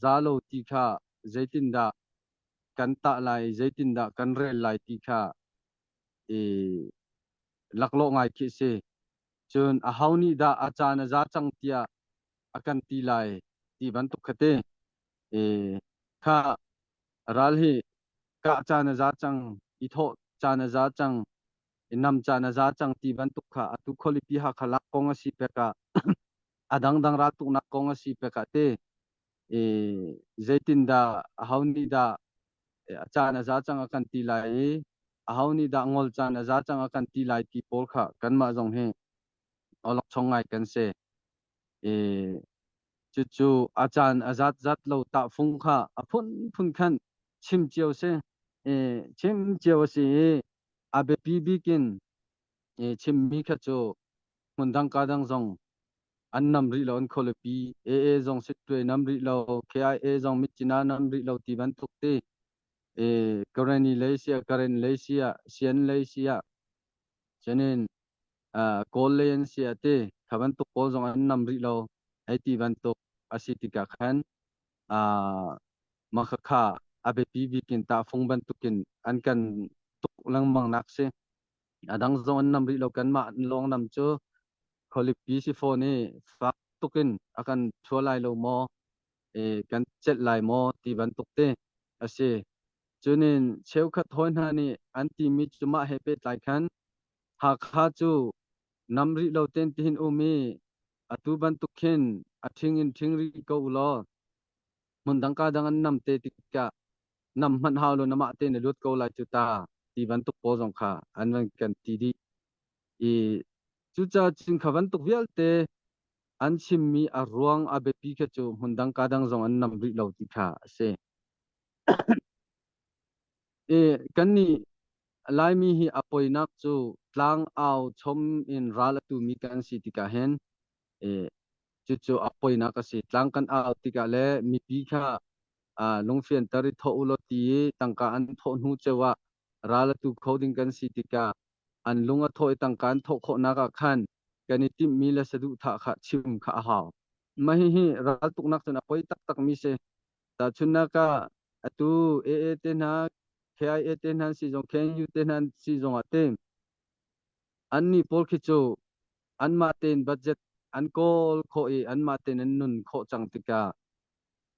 za lo ti kha zeitindah kan tah lai, zeitindah kan rel lai ti kha i laklawh ngai khi a si. Cun aho nih dah a caan a za cang tiah a kan ti lai ti bantuk kha te. I kha ral hi kah caan a za cang, i thawh caan a za cang, i nam caan a za cang ti bantuk kha atu khualipi Hakha lak kong a si pek ah a dangdang raltuknak kong a si pek ah te i zeitindah, aho nih dah a caan a za cang a kan ti lai i aho nih dah ngol caan a za cang a kan ti lai ti pawl kha kanmah zong hi awlokchong ngai kan si. I cucu a caan a zat zat lo tahfung kha a phunphun khan chim cio si i chim cio a si i a biapi bik in i chimmi kha cu hmundang ka dang zong an nam rih lo, an khualipi AA zong Sittwe nam rih lo, KIA zong Myitkyina nam rih lo ti bantuk ti e Karenni lei sia Karen lei sia Sian lei sia cunin Kawl lei an sia ti kha bantuk pawl zong an nam rih lo hei ti bantuk a si tikah khan mah khakha a biapi bik in tahfung bantukin an kan tuk lengmang nak si. A dang zong an nam rih lo, kanmah lawng nam cu khualipi si fawn i fak tuk in a kan thua lai lo maw, e, kan celh lai maw ti bantuk te a si. Cunin cheukhat hawi hna nih an timi cu mah he pehtlai khan Hakha cu nam rih lo ten tihin um i atu bantuk khin a ṭhing in ṭhing rih ko u law hmundang ka dang an nam te tikah nam hmanh hau lo, namah te na lut ko lai cu ta ti bantuk pawl zong kha an van kan ti dih i cucaah cun kha bantuk vialte an chimmi a ruang a biapi kha cu hmundang ka dang zong an nam rih lo ti kha a si. I kannih Laimi hi a poinak cu tlang au chom in ral a tumi kan si tikah hin i cucu a poinak a si. Tlang kan au tikah le mipi kha lungfianter i thawh u law ti i tangka an thawh hnu ceu ah ral a tu kho ding kan si tikah an lung a thawh i tangka an thawh khawhnak ah khan kan i timhmi le saduhthah kha chim kha a hau. Mah hihi raltuknak cun a poi taktakmi si. Tahchunhnak ah atu AA te hna, KIA te hna si zong, KNU te hna si zong ah te annih pawl khi cu anmah tein budget an kawl khawh i anmah tein an nun khawh cang tikah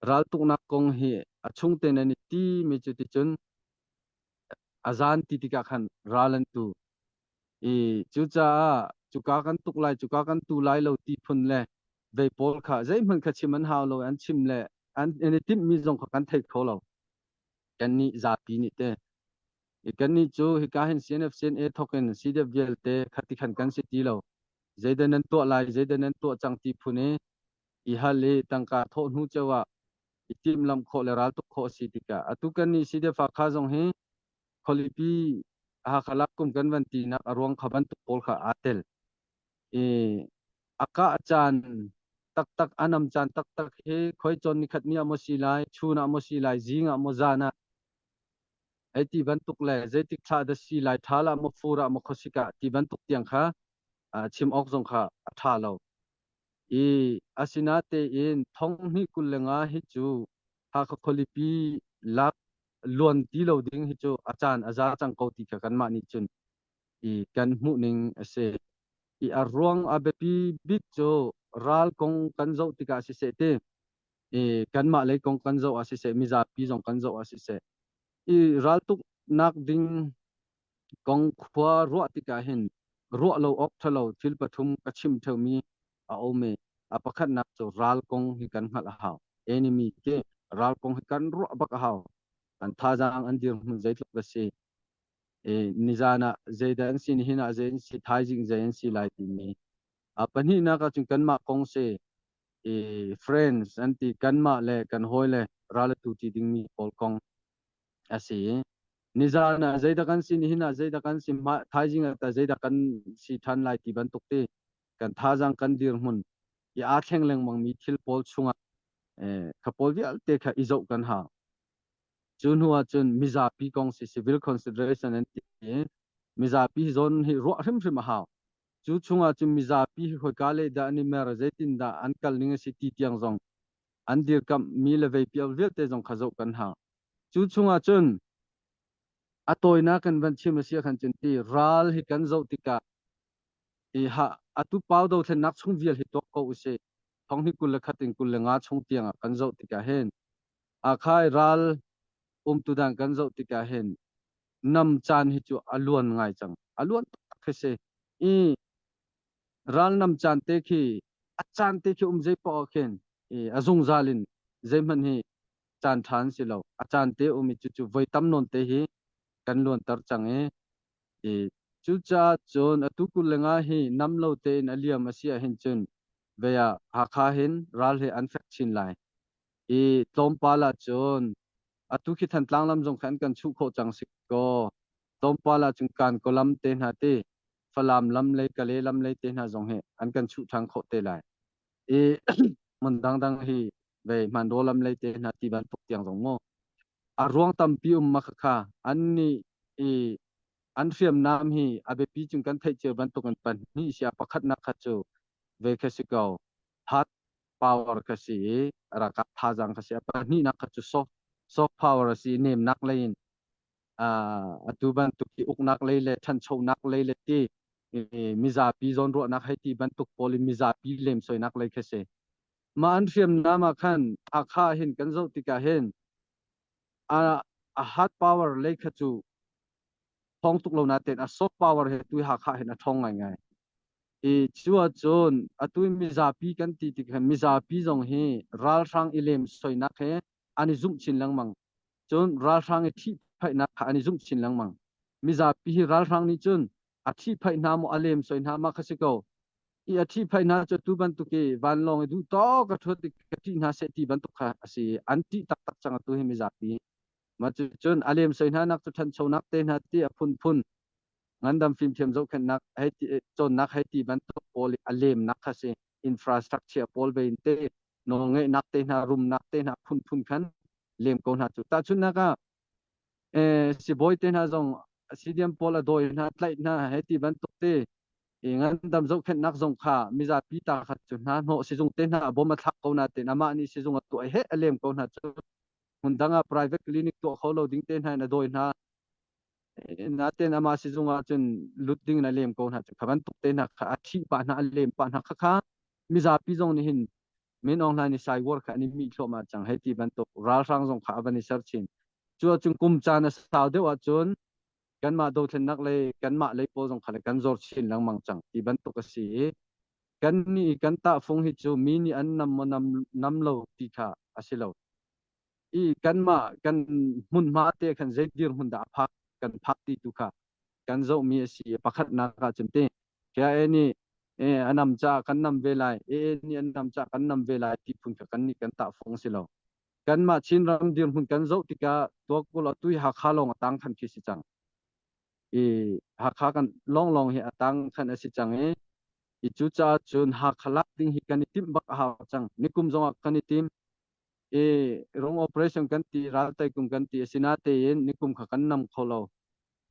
raltuknak kong hi a chung tein an i ti mi cu ticun a zan ti tikah khan ral an tu i cucaah cuka kan tuk lai, cuka kan tu lai lo ti phun le vei pawl kha zeihmanh kha chim an hau lo, an chim le an i timhmi zong kha kan thei kho lo, kannih zapi nih te. I kannih cu hika hin CNF CNA thawk in CDF vialte khati khan kan si ti lo, zeidah nan tuah lai, zeidah nan tuah cang ti phun i i hal i tangka thawh hnu ceu ah i timhlamh khawh le raltuk khawh a si tikah atu kannih CDF Hakha zong hi khualipi Hakha lak kum kan van tinak a ruang kha bantuk pawl kha aa tel i a kah caan taktak, a nam caan taktak hi khoi cawn nikhat ni ah maw si lai, chun ah maw si lai, zing ah maw, zan ah ei ti bantuk le zeitik thla dah si lai, ṭhal ah maw, fur ah maw, khuasik ah ti bantuk tiang kha chim awk zong kha a ṭha lo. I asinatein 2025 hi cu Hakha khualipi lak luan ti lo ding hi cu a caan a za cang ko ti kha kanmah nih cun i kan hmuh ning a si. I a ruang a biapi bik cu ral kong kan zoh tikah siseh ti i kanmah lei kong kan zoh ah siseh, mizapi zong kan zoh ah siseh, i raltuknak ding kong khua ruah tikah hin ruah lo awk ṭhalo thil pathum ka chim ṭheumi a um i a pakhatnak cu ral kong hi kan hngalh a hau. Enemy ti ral kong hi kan ruah bak a hau. An thazaang, an dirhmun zeitluk a si. E, nizan ah zeidah an si, nihin ah zei an si, thaizing zei an si lai timi. A pahnihnak ah cun kanmah kong si i friends an ti, kanmah le kan hawi le ral a tu ti dingmi pawl kong a si. Nizan ah zeidah kan si, nihin ah zeidah kan si, thaizing ah tah zeidah kan si ṭhan lai ti bantuk ti kan thazaang, kan dirhmun i aa thleng lengmangmi thil pawl chungah kha pawl vialte kha i zoh kan hau. Cu hnu ah cun mizapi kong si, civil consideration an ti i mizapi zawn hi ruah hrimhrim a hau. Cu chungah cun mizapi hi khoika lei dah an i mer, zeitindah an kal ning a si ti tiang zong An dirkamh mi le vei pial vialte zong kha zoh kan hau. Cu chungah cun a tawinak kan van chim a si ahkhan cun ti ral hi kan zoh tikah i ha atu pau dothlennak chung vial hi tuak ko usih. Thonghnih 21 in 25 chung tiangah kan zoh tikah hin akhai ral umtu dan kan zoh tikah hin nam caan hi cu a luan ngai cang. A luan taktak khi si. I ral nam caan te khi a caan te khi um zei paoh ah khin i a zungzal in zeihmanh hi caan ṭha an si lo. A caan te um i cucu voi tam nawn te hi kan luanter cang i i cucaah cun atu 25 hi nam lo tein a liam a si ahhin cun vei ah Hakha hin ral hi an fek chin lai. I tlawmpal ah cun atu khi Thantlang lam zong kha an kan chuh khawh cang si kaw tlawmpal ah cun Kankaw lam te hna ti Falam lam lei Kale lam lei te hna zong hi an kan chuh ṭhan khawh te lai. I hmun dangdang hi vei Hmanraw lam lei te hna ti bantuk tiang zong mu a ruang tampi um ma kha an nih i an hriamnam hi a biapi cung kan theih cio bantuk in pahnih sia pakhatnak kha cu ve kha si ko hard power kha si i ralkap thazaang kha si a pahnihnak kha cu soft soft power a si nemnak lei in atu bantuk hi uknak lei le ṭhanchonak lei le ti mizapi zawnruahnak hei ti bantuk pawl in mizapi lemsoinak lei kha si. Mah an hriamnam ah khan Hakha hin kan zoh tikah hin a a hard power lei kha cu thawng tuk lo natein a soft power he tu Hakha hin a ṭhawng ngaingai. I cu ahcun atu mizapi kan ti tik hin mizapi zong hi ralhrang i lemsoinak he an i zumh chin lengmang. Cun ralhrang i ṭhihphaihnak kha an i zumh chin lengmang. Mizapi hi ralhrang nih cun a ṭhihphaih hna maw a lemsoi hna ma kha si ko. I a ṭhihphaih hna cu tu bantuk i vanlawng i duh tawk a ṭhuat i ka ṭih hna seh ti bantuk kha a si. An ṭih taktak cang atu hi mizapi. Mah cucun a lemsoi hna nak cu ṭhanchonak te hna ti a phunphun ngandam fimthiam zohkhenhnak hei ti cawnnak hei ti bantuk pawl i a lemnak kha si. Infrastructure pawl ve in te nawlngeihnak te hna rumnak te hna phunphun khan lem ko hna cu. Tahchunhnak ah sibawi te hna zong CDM pawl a dawi hna tlaih hna hei ti bantuk te i ngandam zohkhenhnak zong kha mizapi ta kha cu hna hnawh sizung te hna bom a thlak ko na tein amah nih sizung a tuah he a lem ko hna cu hmun dang ah private clinic tuah kho lo ding te hna in a dawi hna natein amah sizung ah cun lut ding in a lem ko hna cu kha bantuk te hna kha a ṭhih pah hna a lem pah hna kha kha mizapi zong nih hin Min Aung Hlaing nih cyber kha an i mih thluahmah cang hei ti bantuk ralhrang zong kha a van i ser chin. Cu ahcun kum caan a sau deuh ahcun kanmah dothlennak lei kanmah lei pawl zong kha le kan zor chin lengmang cang ti bantuk a si i kan nih kan tahfung hi cu mi nih an nam maw nam, nam lo ti kha a si lo. I kanmah kan hmunhma te khan zei dirhmun dah a phak kan phak ti tu kha kan zohmi a si i pakhatnak ahcun ti KIA nih a nam caah kan nam ve lai, AA nih an nam caah kan nam ve lai ti phun kha kan nih kan tahfung si lo. Kanmah Chinram dirhmun kan zoh tikah tuakul atu hi Hakha lawng a tang khan khi si cang. I Hakha kan lawnglawng hi a tang khan a si cang i i cucaah cun Hakha lak ding hi kan i timh bak a hau cang. Nikum zongah kan i tim. I rung operation kan ti, ral kum kan ti asinatein nikum kha kan nam kho lo.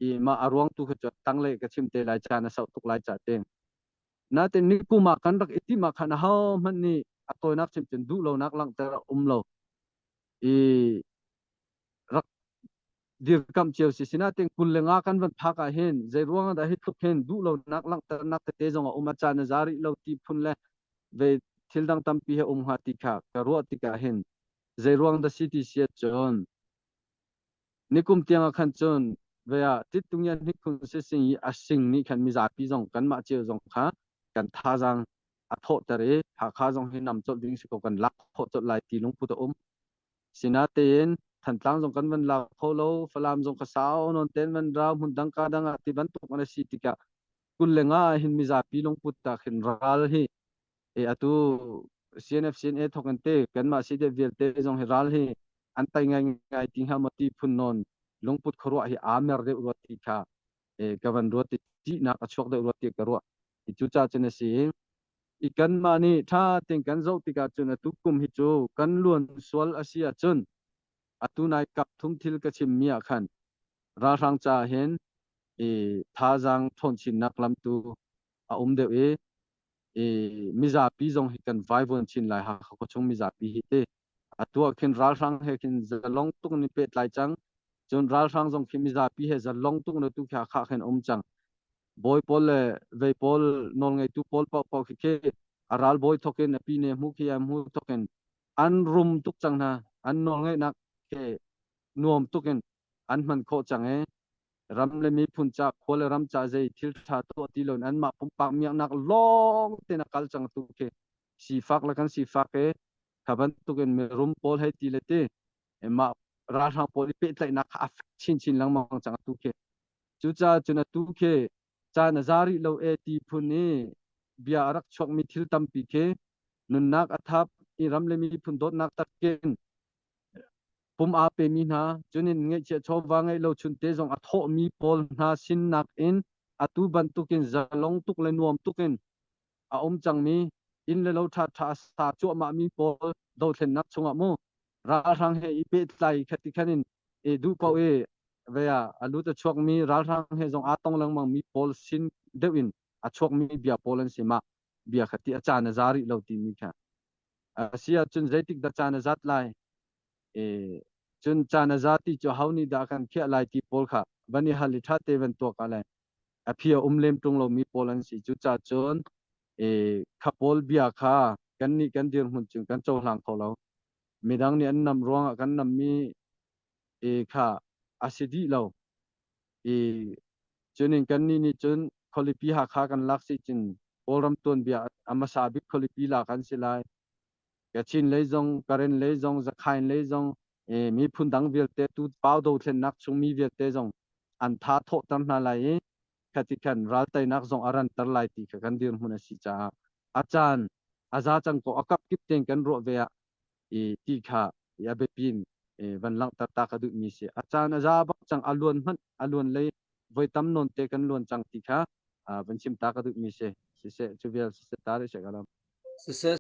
I mah a ruang tu kha cu tanglei ka chim te lai caan a sauh tuk lai ca te. Natin nikum ah kan rak i tim ah khan aho hmanh nih a tawinak chim cun duh lonak langhter a um lo. I rak dirkamh cio si sinatin 25 kan van phak ah hin zei ruang dah hi tluk hin duh lonak langhternak tete zong a um a caan a za rih lo ti phun le ve thil dang tampi he um hnga ti kha ka ruah tikah hin zei ruang dah si ti si cun Nikum tiang ah khan cun ve ah Tittungian hnikhun sising i a sing nih khan mizapi zong kanmah cio zong kha kan thazaang a thawhter i Hakha zong hi nam colh ding si ko kan lak khawh colh lai ti lungput a um. Sinatein Thantlang zong kan van lak kho lo, Falam zong kha sau nawn ten van rau hmun dang ka dang ah ti bantuk an si tikah 25 ah hin mizapi lungput ah khin ral hi e atu CNF CNA thawk in te kanmah CDF vialte zong hi ral hi an tai ngai ngai ti hnga maw ti phun nawn lungput khuaruah hi aa mer deuh rua ti kha e ka van ruat ti ṭihnak a chuak deuh rua ti ka ruah. I cucaah cun a si i kanmah nih ṭha tein kan zoh tikah cun atu kum hi cu kan luan sual a si ahcun atu nai kap thum thil ka chimmi ah khan ralhrang caah hin i thazaang ṭhawn chinnak lam tu a um deuh i i mizapi zong hi kan vaivuan chin lai Hakha khuachung mizapi hi ti. Atu ah khin ralhrang he khin zalong tuk in pehtlai cang. Cun ralhrang zong khi mizapi he zalong tuk in atu khi Hakha khin um cang. Bawi pawl le vei pawl nawlngeitu pawl paohpaoh khi khi a ralbawi thawk in a pine hmu khi a hmu thawk in an rum tuk cang hna. An nawlngeihnak khi nuam tuk in an hman khawh cang i ram le miphun ca khua le ram ca zei thil ṭha tuah ti loin anmah pumpak miaknak lawng tein a kal cang tu khi sifak le kan sifak i kha bantukin mirum pawl hei ti le ti mah ralhrang pawl i pehtlaihnak kha a fek chinchin lengmang cang atu khi. Cucaah cun atu khi caan a za rih lo e ti phun i bia a rak chuakmi thil tampi khi nunnak a thap i ram le miphun dawtnak takin pum aa pemi hna cunin ngeihchiah chawva ngeih lo chunte zong a thawhmi pawl hna sinnak in atu bantukin zalong tuk le nuam tukin a um cangmi inn le lo ṭhaṭha a sa cuahmahmi pawl dothlennak chungah mu ralhrang he i pehtlai khati khan in i duh paoh i vea a lut a chuakmi ralhrang he zong aa tong lengmangmi pawl sin deuh in a chuakmi bia pawl an si. Mah bia kha ti a caan a za rih lo timi kha a si ahcun zeitik dah caan a zat lai e cun caan a za ti cu ho nih dah kan khiah lai ti pawl kha van i hal i ṭha te van tuak ah le a phi a um lem ṭung lomi pawl an si. Cucaah cun kha pawl bia kha kannih kan dirhmun cun kan cohlang kho lo. Midang nih an nam ruangah kan nammi kha a si dih lo. I cunin kannih nih cun khualipi Hakha kan lak si cun Kawlram tuanbia a hmasa bik khualipi lak an si lai. Kachin lei zong, Karen lei zong, Zakhain lei zong, miphun dang vialte tu pau dothlennak chungmi vialte zong an tha thawhter hna lai i khati khan ralteinak zong a ranter lai ti kha kan dirhmun a si caah a caan a za cang ko a kap kip tein kan ruah ve ah i ti kha a biapi in van langhter ta ka duhmi si. A caan a za bak cang, a luan hmanh a luan lei voi tam nawn te kan luan cang ti kha van chim ta ka duhmi si. Siseh, cu vial siseh ta rih seh ka lam. Siseh.